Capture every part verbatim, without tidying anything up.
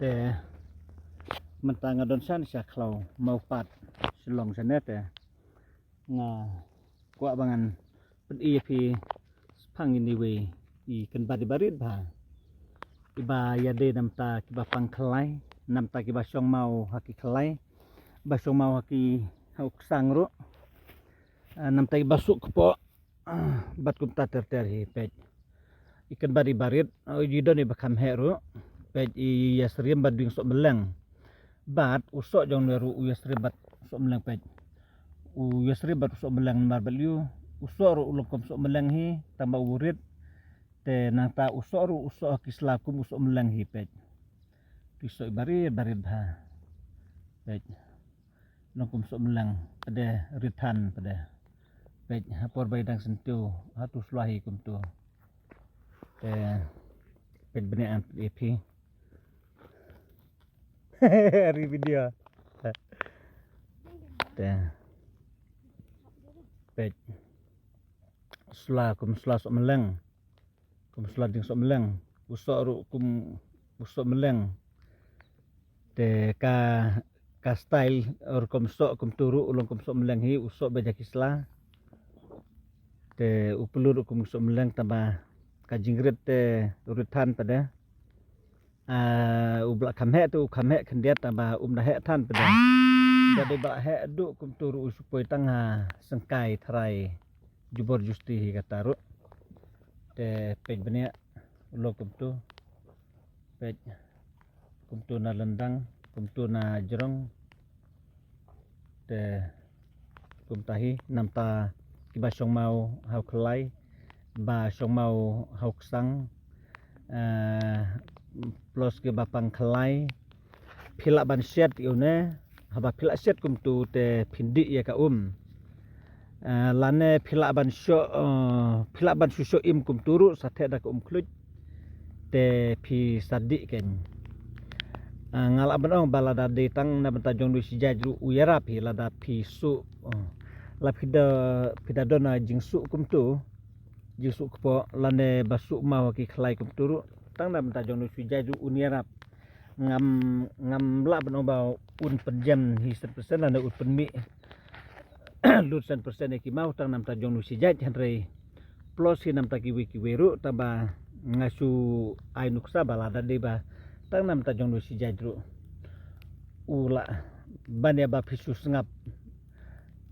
Te mynta nga don sha ne sha khlaw mawpat Shillong shane te nga kwah ba ngan pyni ïa phi shaphang ine iwei i kynbat iba rit bha, iba ïadei namta kiba pang khlai, namta kiba shong maw ha ki khlai, ba shong maw ha ki, ha u ksang ruh. Ah, namta kiba suk kpoh, ah, bad kumta ter ter hi peit. I kynbat iba rit, oh, i don iba kham heh ruh. Peit, i ïasyriem bad ding sohmylleng. Bad u soh jong ne ruh u ïasyriem bad sohmylleng peit. U ïasyriem bad u sohmylleng namar balei u soh ruh u long kum sohmylleng hi, tangba u rit. Te nangta u soh ruh u soh ha ki sla kum u sohmylleng hi peit. Ki soh iba rit, iba rit bha. Peit. Long kum sohmylleng, peit, rit than peit. Peit, ha por ba i dang syntiew, ha tu sla hi kumtu. Te peit bniah, ïa phi. Ri video. Te peit. Sla kum sla sohmylleng. Kum sla ding sohmylleng. U soh ruh kum u sohmylleng. Te ka, ka style rukom soh kumtu ruh u long kum sohmylleng hi, u soh beit ha ki sla. Te u pyllut ruh kum sohmylleng, tangba ka jingrit te u rit than pat de. Ah, u ba la kham heh te u kham heh khyndiat, tangba um da heh than pat de. Ba dei ba la heh duh kumtu ruh u shu poi tang ha syngkai tharai, jubor justi hi kata ruh. Te peit bniah, u long kumtu. Peit, kumtu na lyndang, kumtu na jrong. Te kumta hi namta kiba shong maw ha u khlai, ba shong maw ha u ksang, eh, plus kiba pang khlai. Phi lah ban shet ïa une, haba phi lah shet kumtu te phin dih ïa ka um. Eh, lane phi lah ban shoh, eh, phi lah ban shu shoh im kumtu ruh sa theh da ka um khluit. Te phi sa dih kein. Eh, nga lah ban ong ba lada dei tang na bynta jong une u shi jait ruh u ïarap hi lada phi suh, eh, la phi da, phi da don na jingsuh kumtu, jingsuh kpoh lane ba suh maw ha ki khlai kumtu ruh, tang na bynta jong une u shi jait ruh un ïarap. Ngam, ngam lah ban ong ba un pynjem hi san percent lane un pynmih lut san percent ïa ki maw tang namta jong une u shi jait, hynrei plus hi namta kiwei kiwei ruh, tangba nga shu ai nuksa ba lada dei ba tang namta jong une u shi jait ruh u lah ban ïa ba phi shu sngap,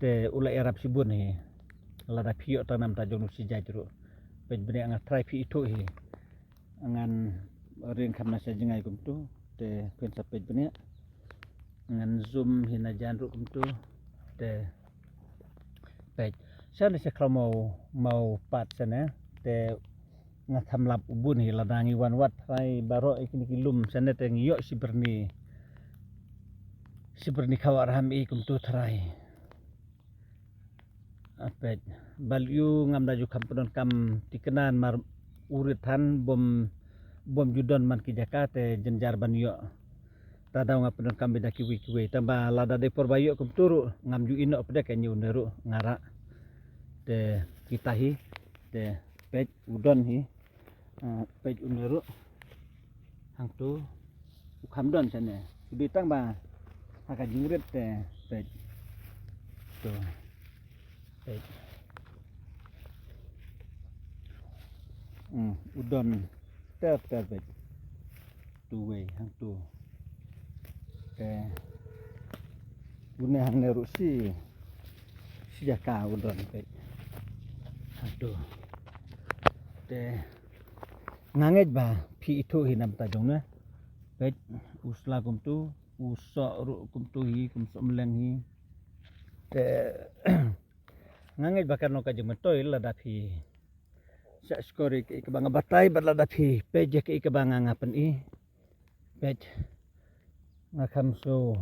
te u lah ïarap shibun hi lada phi ïoh tang namta jong une u shi jait ruh. Peit bniah, nga try phi ithuh hi. Ngan ring kham na sha jngai kumtu, te phin sa peit bniah. Ngan zoom hi na jan ruh kumtu, te peit. Sha ne sha khlaw maw, mawpat sha ne, te nga kham lap u bun hi, lada ngi wan wad tharai baroh ïa kine ki lum sha ne te ngi ïoh shi byrni, shi byrni khaw arham i kumtu tharai. Ah, peit. Balei u ngam da ju kham pyndonkam thikna namar u rit than, bym, bym ju don man ki jaka te jynjar ban ïoh. Te da nga pyndonkam beit da kiwei kiwei. Tangba lada dei por ba ïoh kumtu ruh ngam ju ïehnoh pat de, kein ïa une ruh nga rah. Te kita hi. Te peit, u don hi. Ah, peit une ruh. Hangtu u kham don shane. Shu dei tang ba ha ka jingrit te peit. To. Peit. Hmm, u don ter ter peit. Tu wei hangtu. Te une hangne ruh shi, shi jaka u don peit. Hangtu. Te nga ngeit ba phi ithuh hi namta jong ne. Peit, u sla kumtu, u soh ruh kumtu hi, kum sohmylleng hi. Te nga ngeit ba kan long ka jingmyntoi lada phi shah shkor ïa kaei kaba nga batai bad lada phi peit ïa kaei kaba nga, nga pyni. Peit, nga kham shu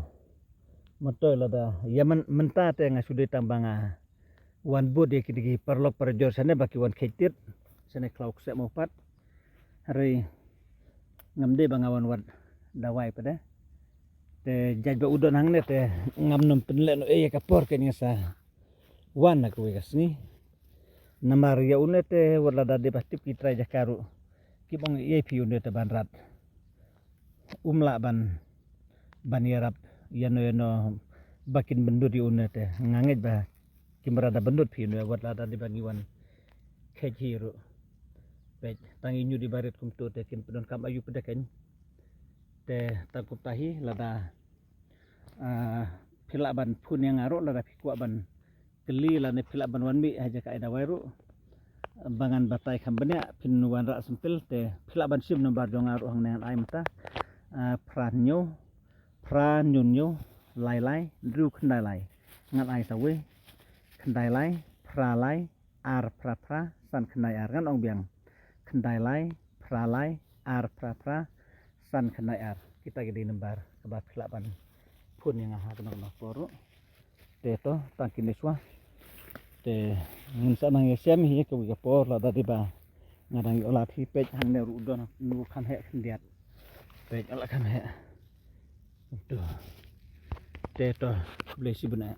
myntoi lada ïa myn-, mynta te nga shu dei tang ba nga wan bud ïa kine ki paralok parajor shane ba ki wan kheiñ tied shane khlaw kseh mawpat. Hynrei ngam dei ba nga wan wad dawai pat de. Te jait ba u don hangne te ngam nym pynleh noh ei ïa ka por, kein nga sa wan na kawei ka sngi. Namar ïa une te wat lada dei ba tip ki trai jaka ruh kim ong ei phi une te ban rat. um lah ban ban ïarap ïano ïano ba kin bynnud ïa une te nga ngeit ba kim ra da bynnud phi une wat lada dei ba ngi wan kheit hi ruh. Peit tang ïa ñu dei ba rit kumto te kim pyndonkam aïu pdeng kein. Te tang kumta hi lada ah, phi lah ban phone ïa nga ruh lada phi kwah ban kylli lane phi lah ban wan mih ha jaka ïa dawai ruh. Ba ngan batai kham bniah phin wanrah sempil te phi lah ban shim number jong nga ruh hangne ngan ai mynta. Ah, phra hynñiew phra hynñiew hynñiew lai lai hynriew khyndai lai. Ngan ai sa wei khyndai lai phra lai ar phra phra san khyndai ar. Ngan ong biang khyndai lai phra lai ar phra phra san khyndai ar. Kita ki dei number kaba phi lah ban phone ïa nga ha kano kano por ruh. Te to tang kine shuwa te ngin sa nang ïashem hi kawei ka por lada dei ba nga dang ïoh lad hi. Peit hangne ruh don nu kham heh khyndiat. Peit la kham heh. To te to khublei shibun eh.